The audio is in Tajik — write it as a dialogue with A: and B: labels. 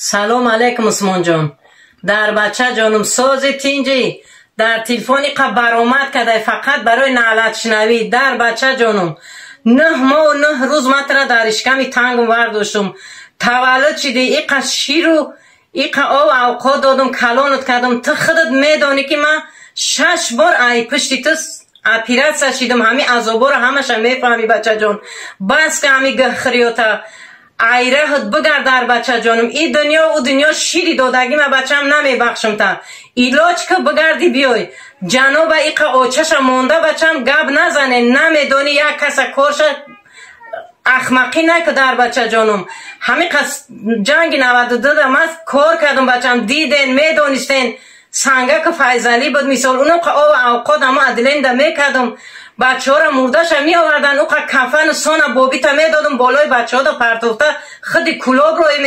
A: Салом алейкум, Усмонҷон. Дар бача ҷонум, сози, тинҷӣ? Дар телефони қа баромад кадай, фақат барои наълатшунавӣ. Дар бача ҷонум, 9 моҳу 9 рӯз матра дар ишками тангум вардоштум. Таваллуд шидӣ, иқа ширу иқа ов авқот додум, калонат кардум. Ту худат медонӣ, ки ман шаш бор ай пушти ту оператсия шидум. Ҳами азоборо ҳамаша мефаҳмӣ, бачаҷон. Бас ка ҳами гахриёта, айраҳат бигард, дар бачаҷонум. И дунё, ӯ дунё шири додагима, бачам, намебахшам. Та илоҷ ки бигарди, биёй. Ҷаноба иқа очаша монда, бачам, гап назане, намедонӣ як каса корша, ахмақӣ наку, дар бачаҷонум. Ҳами қас ҷанги 92-да ман кор кардум, бачам, диден, медонистен. Сангаку Файзалӣ буд, мисол, уноқа ов авқот ҳамо адлен-да мекардум. Бачаҳоро мурдаша меовардан, уқа кафану сона бобита медодум, болои бачаҳода партофта, худи кулоб рӯй.